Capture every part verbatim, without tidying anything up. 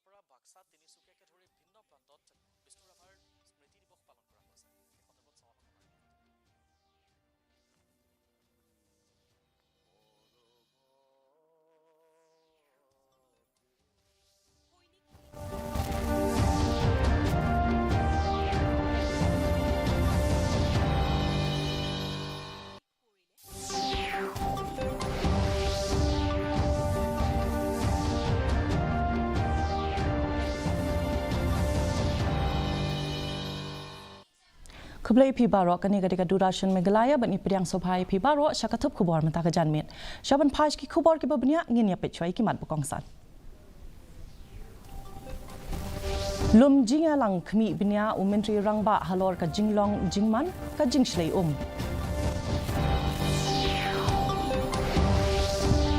পৰা বাক্সা, তিনিচুকীয়াকে ধৰি ভিন্ন প্ৰান্তত বিষ্ণু ৰাভাৰ স্মৃতি দিৱস পালন কৰা হৈছে। এই সন্দৰ্ভত চাওঁ আহক আমাৰ ৰিপৰ্ট। Khublei phi baroh, kane ka dei ka Doordarshan Meghalaya, bad ngi pdiang sngewbha ïa phi baroh sha ka thup khubor mynta ka janmiet. Sha ban phai sha ki khubor kiba bniah, ngin ïa peit shuwa ïa ki mat ba kongsan. Lum jingïalang khmih bniah u Myntri Rangbah halor ka jinglong jingman ka jingshlei um.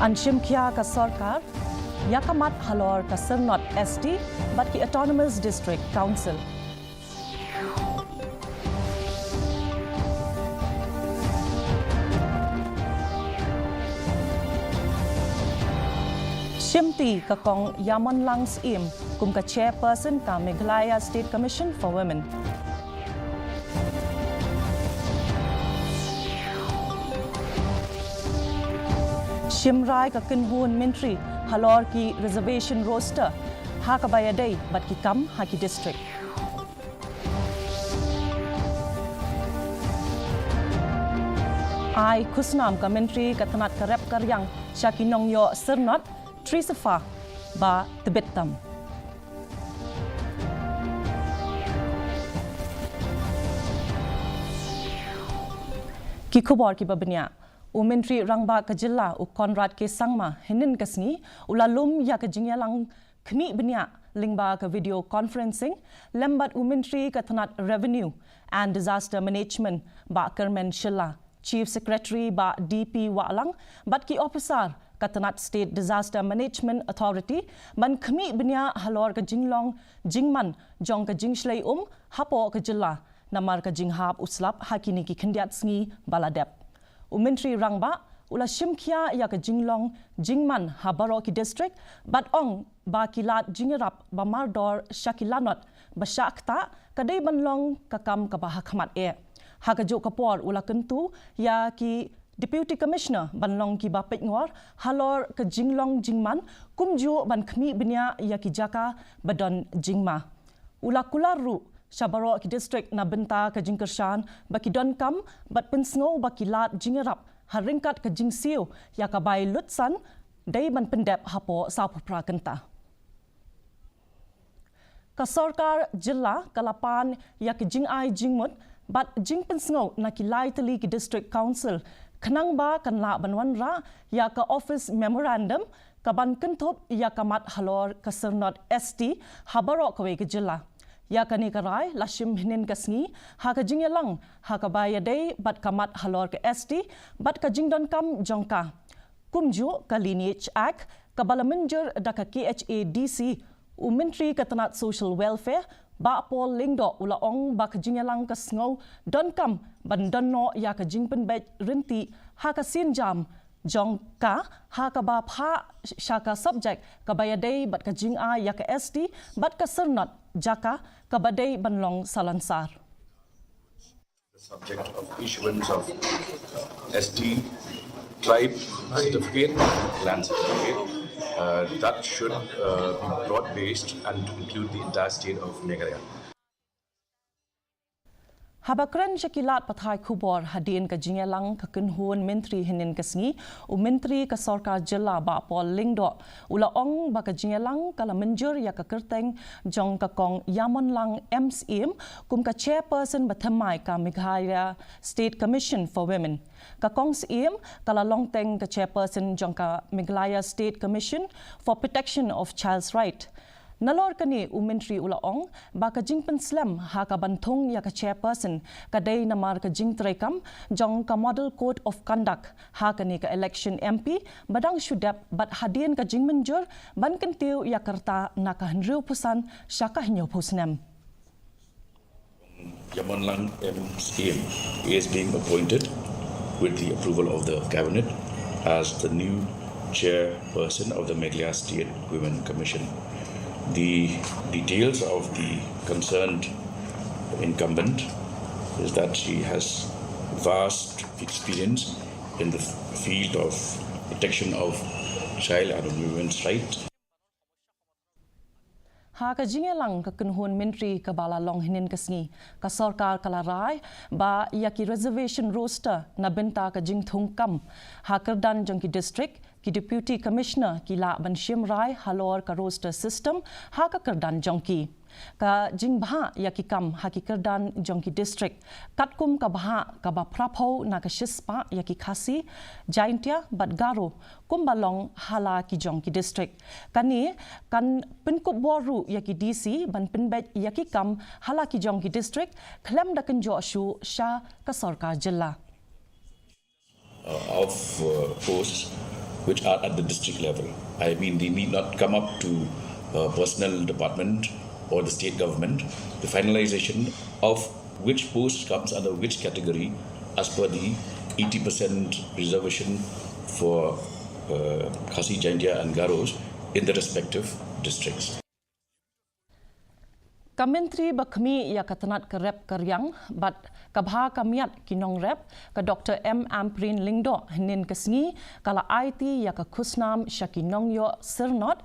Yn shim khia ka sorkar ïa ka mat halor ka Syrnod S T bad ki Autonomous District Council. Shimti ka Kong Yamonlang Syiem kum ka Chairperson ka Meghalaya State Commission for Women. Shim rai ka kynhun Myntri halor ki reservation roster ha kaba ïadei bad ki kam ha ki district. Ai khusnam ka Myntri ka tnat ka rep ka riang sha ki nongïoh Syrnod, Tri Safar ba tbit tam. Ki khubor kiba bniah. U Myntri Rangbah ka Jylla u Conrad K Sangma hynnin ka sngi u la lum ïa ka jingïalang khmih bniah lyngba ka video conferencing lem bad u Myntri ka tnat Revenue and Disaster Management Bah Kyrmen Shylla, Chief Secretary Bah D P Wahlang bad ki ophisar ka tnat State Disaster Management Authority ban khmih bniah halor ka jinglong jingman jong ka jingshlei um hapoh ka jylla namar ka jinghap u slap ha kine ki khyndiat sngi ba la dep. U Myntri Rangbah u la shim khia ïa ka jinglong jingman ha baroh ki district bad ong ba ki lad jingïarap ba mardor sha ki lanot ba shah ktah ka dei ban long ka kam kaba ha khmat eh. Ha kajuh ka por u la kyntu ïa ki Deputy Commissioner ban long kiba peitngor halor ka jinglong jingman kumjuh ban khmih bniah ïa ki jaka ba don jingma. U la kular ruh sha baroh ki district na bynta ka jingkyrshan ba ki donkam bad pynsngew ba ki lad jingïarap ha ryngkat ka jingsiew ïa ka bai lutsan dei ban pyndep hapoh sawphew phra kynta. Ka sorkar jylla ka la pan ïa ka jingai jingmut bad jingpynsngew na ki lai tylli ki district council khnang ba kan lah ban wanrah ïa ka office memorandum ka ban kynthup ïa ka mat halor ka Syrnod S T ha baroh kawei ka jylla. Ïa kane ka rai la shim hynnin ka sngi ha ka jingïalang ha kaba ïadei bad ka mat halor ka S T bad ka jingdonkam jong ka. Kumjuh ka Lineage Act kaba la mynjur da ka K H A D C, u Myntri ka tnat Social Welfare Bah Paul Lyngdoh u la ong ba ka jingïalang ka sngew donkam ban don noh ïa ka jingpynbeit rynti ha ka sienjam jong ka ha kaba phah sha ka subject kaba ïadei bad ka jingai ïa ka S T bad ka Syrnod jaka kaba dei ban long salonsar. The subject of issuance of S T tribe certificate, land certificate, uh, that should uh, be broad-based and include the entire state of Meghalaya. Haba kren sha ki lad pathai khubor hadien ka jingïalang ka kynhun myntri hynnin ka sngi, u Myntri ka Sorkar Jylla Bah Paul Lyngdoh u la ong ba ka jingïalang ka la mynjur ïa ka kyrteng jong ka Kong Yamonlang M Syiem kum ka Chairperson bathymmai ka Meghalaya State Commission for Women. Ka Kong Syiem ka la long teng ka Chairperson jong ka Meghalaya State Commission for Protection of Child's Right. Nalor kane u Myntri u la ong ba ka jingpynslem ha ka ban thung ïa ka Chairperson ka dei namar ka jingtreikam jong ka Model Code of Conduct ha kane ka election M P ba dang shu dep bad hadien ka jingmynjur ban kyntiew ïa ka rta na ka hynriewphew san sha ka hynñiewphew snem. Yamonlang M Syiem is being appointed with the approval of the Cabinet as the new chairperson of the Meghalaya State Women Commission. The details of the concerned incumbent is that she has vast experience in the field of protection of child and women's rights. Ha ka jingïalang ka kynhun myntri kaba la long hynnin ka sngi, ka sorkar ka la rai ba ïa ki reservation roster na bynta ka jingthung kam ha kyrdan jong ki district, ki Deputy Commissioner ki lah ban shim rai halor ka roster system ha ka kyrdan jong ki. Ka jingbhah ïa ki kam ha ki kyrdan jong ki district, katkum ka bhah kaba phraphew na ka shispah ïa ki Khasi, Jaintia bad Garo kumba long ha la ki jong ki district. Kane kan pynkup bor ruh ïa ki D C ban pynbeit ïa ki kam ha la ki jong ki district khlem da kynjoh shuh sha ka sorkar jylla. Uh, of uh, posts which are at the district level. I mean, they need not come up to uh, personnel department or the state government. The finalization of which post comes under which category as per the eighty percent reservation for uh, Khasi, Jaintia and Garos in the respective districts. Ka Myntri ba khmih ïa ka tnat ka rep ka riang bad ka bha ka miat ki nongrep, ka Doctor M Ampareen Lyngdoh, hynnin ka sngi ka la aiti ïa ka khusnam sha ki nongïoh syrnod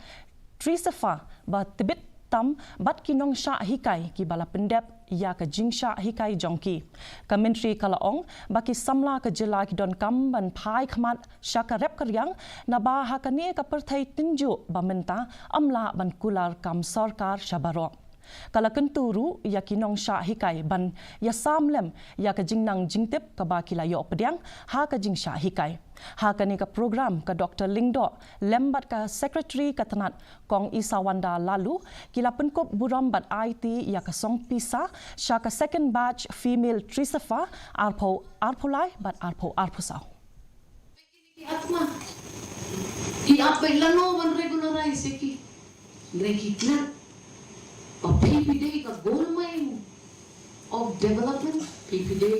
Tresifa ba tbit tam bad ki nongshah hikai kiba la pyndep ïa ka jingshah hikai jong ki. Ka Myntri ka la ong ba ki samla ka jylla ki donkam ban phai khmat sha ka rep ka riang, naba ha kane ka pyrthei tynjuh ba mynta ym lah ban kular kam sorkar sha baroh. Ka la kyntu ruh ïa ki nongshah hikai ban ïasam lem ïa ka jingnang jingtip kaba ki la ïoh pdiang ha ka jingshah hikai. Ha kane ka program, ka Doctor Lyngdoh lem bad ka Secretary ka tnat, Kong Isawanda Laloo, ki la pynkup burom bad aiti ïa ka song pisa sha ka second batch female Tresifa arphew arphew lai bad arphew arphew saw. Ki atma, ki ap beit lano ban regularize ïa ki. Hynrei ki klet ba phi phi dei ka gold mine of development, phi phi dei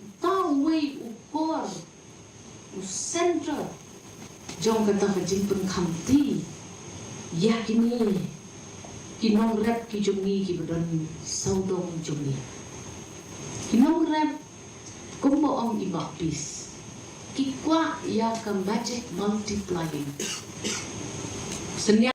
uta uwei u kor, u centre jong kata ka jingpynkhamti ïa kine ki nongrep ki jong ngi kiba don sawdong jong ngi. Ki nongrep, kumba ong i Bah Peace, ki kwah ïa ka magic multiplying. Synñia.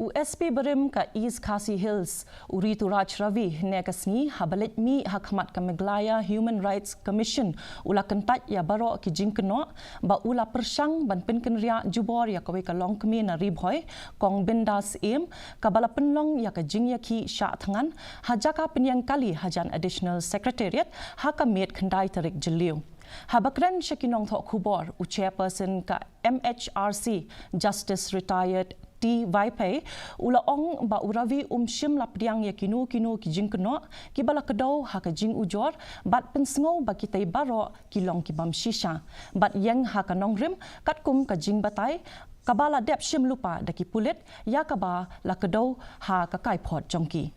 U S P barim ka East Khasi Hills, u Rituraj Ravi, hynne ka sngi haba leit mih ha khmat ka Meghalaya Human Rights Commission, u la kyntait ïa baroh ki jingkynnoh, ba u la pyrshang ban pynkynriah jubor ïa kawei ka longkmie na Ri Bhoi, Kong Bindas Syiem, kaba la pynlong ïa ka jingïakhih shah thngan ha jaka pynïeng kali hajan Additional Secretariat ha ka miet khyndai tarik Jylliew. Haba kren sha ki nongthoh khubor, u Chairperson ka M H R C, Justice Retired T Vaiphei, u la ong ba u Ravi um shym la pdiang ïa kino kino ki jingkynnoh kiba la kdew ha ka jingujor, bad pynsngew ba kitei baroh ki long ki bym shisha bad ïeng ha ka nongrim, katkum ka jingbatai kaba la dep shim lypa da ki pulit ïa kaba la kdew ha ka kaiphod jong ki.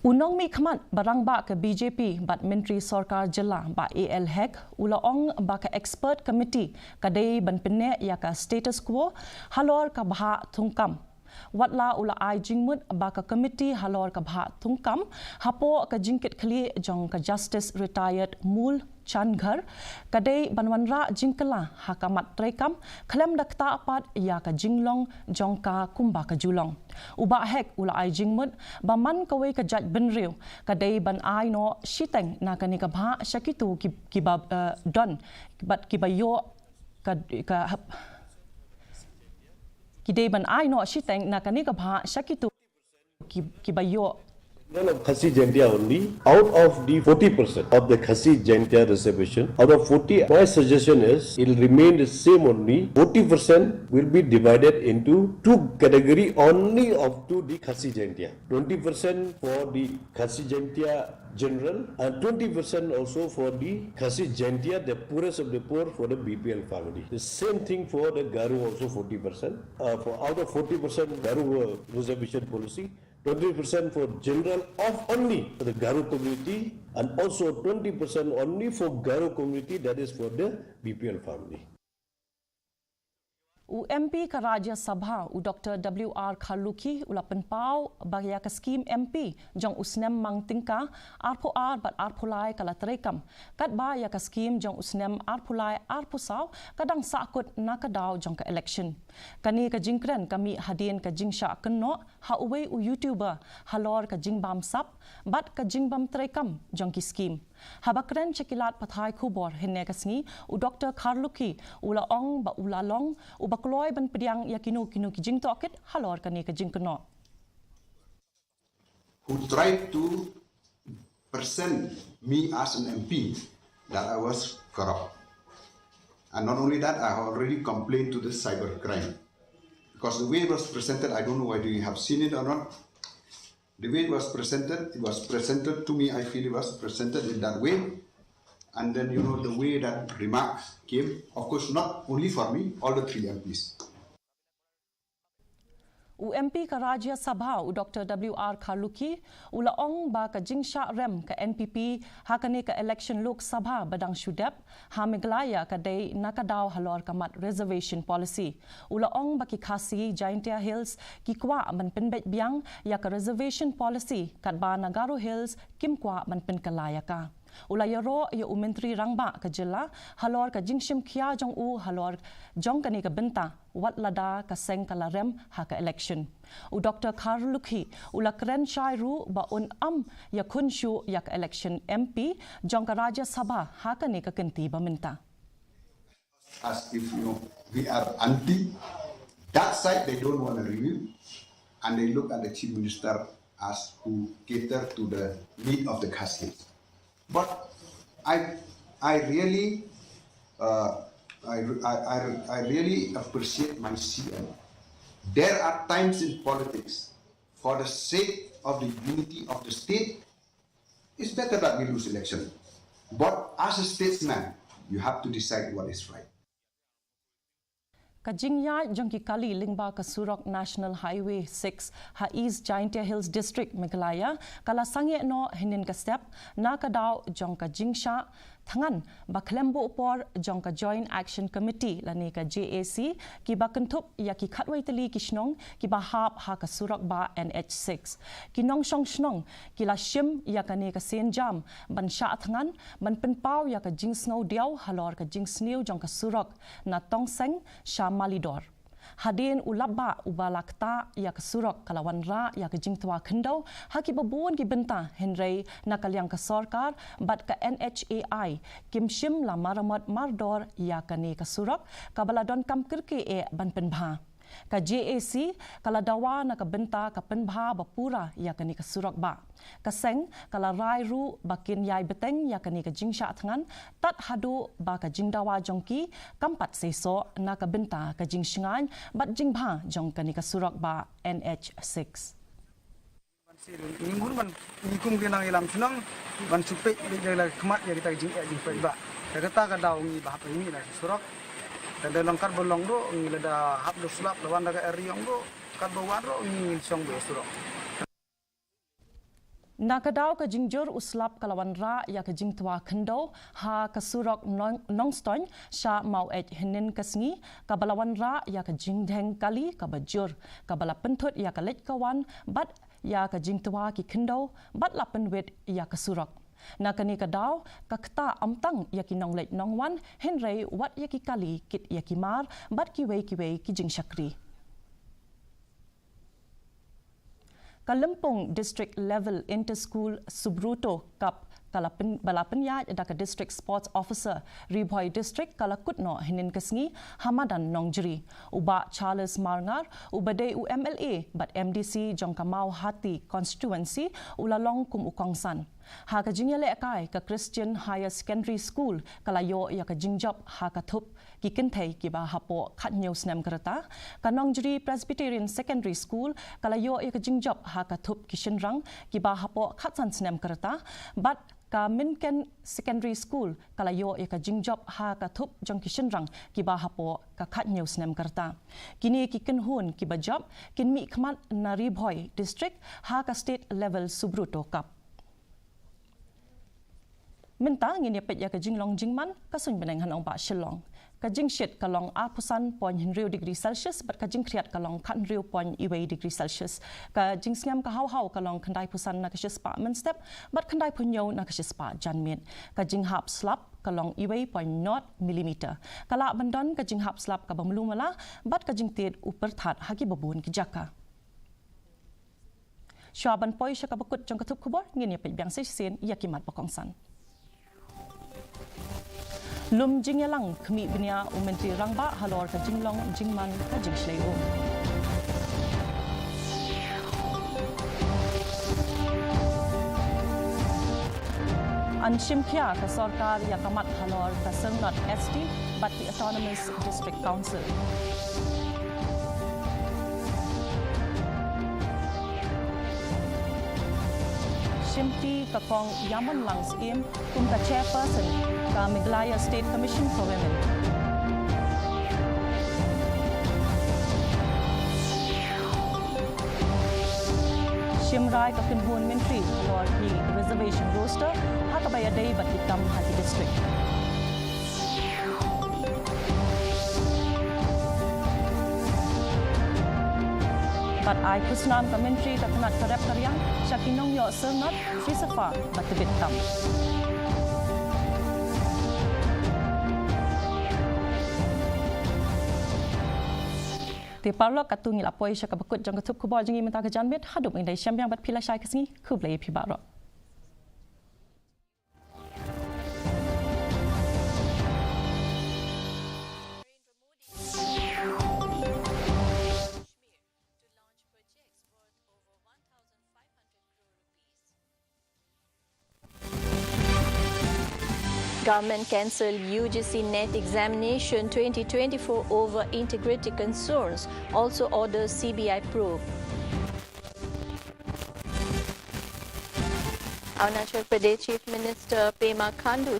U nongmihkhmat ba rangbah ka B J P bad Myntri Sorkar Jylla, Bah A L Hek, u la ong ba ka expert committee ka dei ban pynneh ïa ka status quo halor ka bhah thungkam. Watla u la ai jingmut ba ka committee halor ka bhah thungkam hapoh ka jingkitkhlieh jong ka Justice Retired Mul Chandghar, ka dei ban wanrah jingkylla ha ka mat treikam khlem da ktah pat ïa ka jinglong jong ka kumba ka ju long. U Bah Hek u la ai jingmut ba man kawei ka jaitbynriew, ka dei ban ai noh shiteng na kane ka bhah sha kito ki, kiba, eh, don bad kiba ïoh ka, ka, ki dei ban ai noh shiteng na kane ka bhah sha kito ki, kiba ïoh. Of Khasi Jaintia only, out of the forty percent of the Khasi Jaintia reservation, out of forty, my suggestion is it will remain the same only. Forty percent will be divided into two category only up to the Khasi Jaintia. Twenty percent for the Khasi Jaintia general and twenty percent also for the Khasi Jaintia, the poorest of the poor, for the B P L family. The same thing for the Garo, also forty percent. Uh, for out of forty percent Garo, uh, reservation policy, Twenty percent for general of only for the Garo community, and also twenty percent only for Garo community, that is for the B P L family. U M P ka Rajya Sabha, u Doctor W R Kharlukhi, u la pynpaw ba ïa ka skim M P jong u snem mang tyngka arphew ar bad arphew lai ka la treikam, katba ïa ka skim jong u snem arphew lai arphew saw ka dang sahkut na ka daw jong ka election. Kane ka jingkren ka mih hadien ka jingshah kynnoh ha uwei u YouTuber halor ka jingbam sap bad ka jingbam treikam jong ki skim. Haba kren sha ki lad pathai khubor hynne ka sngi, u Doctor Kharlukhi u la ong ba u la long uba kloi ban pdiang ïa kino kino ki jingtohkit halor kane ka jingkynnoh. Who tried to present me as an M P that I was corrupt. And not only that, I have already complained to the cyber crime. Because the way it was presented, I don't know whether you have seen it or not. The way it was presented, it was presented to me, I feel it was presented in that way. And then, you know, the way that remarks came, of course, not only for me, all the three M Ps. U M P ka Rajya Sabha, u Doctor W R Kharlukhi, u la ong ba ka jingshah rem ka N P P ha kane ka election Lok Sabha ba dang shu dep ha Meghalaya ka dei na ka daw halor ka mat reservation policy. U la ong ba ki Khasi Jaintia Hills ki kwah ban pynbeit biang ïa ka reservation policy, katba na Garo Hills kim kwah ban pynkylla ïa ka. U la ïaroh ïa u Myntri Rangbah ka jylla halor ka jingshim khia jong u halor jong kane ka bynta, wat lada ka seng ka la rem ha ka election. U Doctor Kharlukhi u la kren shai ruh ba un ym ïakhun shuh ïa ka election M P jong ka Rajya Sabha ha kane ka kynti ba mynta. As if, you know, we are anti that side, they don't want to review, and they look at the Chief Minister as who cater to the need of the Khasi. But I, I really, uh, I, I, I, I really appreciate my C M. There are times in politics, for the sake of the unity of the state, it's better that we lose election. But as a statesman, you have to decide what is right. Ka jingïaid jong ki kali lyngba ka surok National Highway six ha East Jaintia Hills District, Meghalaya, ka la sangeh noh hynnin ka step na ka daw jong ka jingshah thngan ba khlem buh por jong ka Joint Action Committee lane ka J A C kiba kynthup ïa ki khatwei tylli ki shnong kiba hap ha ka surok bah N H six. Ki nongshong shnong ki la shim ïa kane ka sienjam ban shah thngan ban pynpaw ïa ka jingsngew diaw halor ka jingsniew jong ka surok na Tongseng sha Malidor. Hadien u lap bah uba la ktah ïa ka surok ka la wanrah ïa ka jingtwa khyndew ha kiba bun ki bynta, hynrei na ka liang ka sorkar bad ka N H A I kim shym la maramot mardor ïa kane ka surok kaba la donkam kyrkieh ban pynbha. Ka J A C ka la dawa na ka bynta ka pynbha ba pura ïa kane ka surok bah. Ka seng ka la rai ruh ba kin ïai bteng ïa kane ka jingshah thngan tad haduh ba ka jingdawa jong ki kam pat seisoh na ka bynta ka jingshngaiñ bad jingbha jong kane ka surok bah N H six. Ngi mut ban ngi kum ki nongïalam shnong ban shu peit leit da la khmat ïa kita ki jingeh jingpeit bah. Ïa kata ka daw ngi ba hap ïa ngi na surok. Tang da long kat ba long ruh ngi lada hap da u slap da wan da ka eriong ruh kat ba wan ruh ngi ngin shong beit surok. Na ka daw ka jingjur u slap ka la wanrah ïa ka jingtwa khyndew ha ka surok Nong, Nongstoiñ sha Maweit hynnin ka sngi, kaba la wanrah ïa ka jingdheng kali kaba jur kaba la pynthut ïa ka leit ka wan bad ïa ka jingtwa ki khyndew bad la pynwit ïa ka surok. Na kane ka daw ka ktah ym tang ïa ki nongleit nongwan hynrei wat ïa ki kali kit ïa ki mar bad kiwei kiwei ki jingshakri. Ka Lympung District Level Inter School Subroto Cup ka la pyn, ba la pynïaid da ka District Sports Officer Ri Bhoi District ka la kut noh hynnin ka sngi ha madan Nongjri. U Bah Charles Marngar uba dei u M L A bad M D C jong ka Mawhati Constituency u la long kum u kongsan. Ha ka jingïalehkai ka Christian Higher Secondary School ka la ïoh ïa ka jingjop ha ka thup ki kynthei kiba hapoh khathynñiew snem ka rta. Ka Nongjri Presbyterian Secondary School ka la ïoh ïa ka jingjop ha ka thup ki shynrang kiba hapoh khatsan snem ka rta bad Ka Mynken Secondary School ka la ïoh ïa ka jingjop ha ka thup jong ki shynrang kiba hapoh ka khathynñiew snem ka rta. Kine ki kynhun kiba jop kin mih khmat na Ri Bhoi District ha ka State Level Subroto Cup. Mynta ngin ïa peit ïa ka jinglong jingman ka suiñ bneng ha nongbah Shillong. Ka jingshit ka long arphew san point hynriew degree Celsius bad ka jingkhriat ka long khathynriew point wei degree Celsius. Ka jingsngem ka haw haw ka long khyndaiphew san na ka shispah mynstep bad khyndaiphew hynñiew na ka shispah janmiet. Ka jinghap slap ka long wei point nought millimeter. Ka lah ban don ka jinghap slap kaba mluh mala bad ka jingtied u pyrthat ha kiba bun ki jaka. Shuwa ban poi sha kaba kut jong ka thup khubor, ngin ïa peit biang shisien ïa ki mat ba kongsan. Lum jingïalang khmih bniah u Myntri Rangbah halor ka jinglong jingman ka jingshlei um. Yn shim khia ka sorkar ïa ka mat halor ka Syrnod S T bad ki Autonomous District Council. Shimti ka Kong Yamonlang Syiem kum ka chairperson ka Meghalaya State Commission for Women. Shim rai ka kynhun myntri halor ki reservation roster ha kaba ïadei bad ki kam ha ki district. Bad ai khusnam ka Myntri ka tnat ka rep ka riang sha ki nongïoh Syrnod, Christopher bad Tbit Tam. Te paralok, katto ngi la poi sha kaba kut jong ka thup khubor jong ngi mynta ka janmiet. Haduh ban ïadei shem biang bad phi lashai ka sngi, khublei ïa phi baroh. Government cancelled U G C NET examination twenty twenty-four over integrity concerns, also orders C B I probe. Arunachal Pradesh Chief Minister Pema Khandu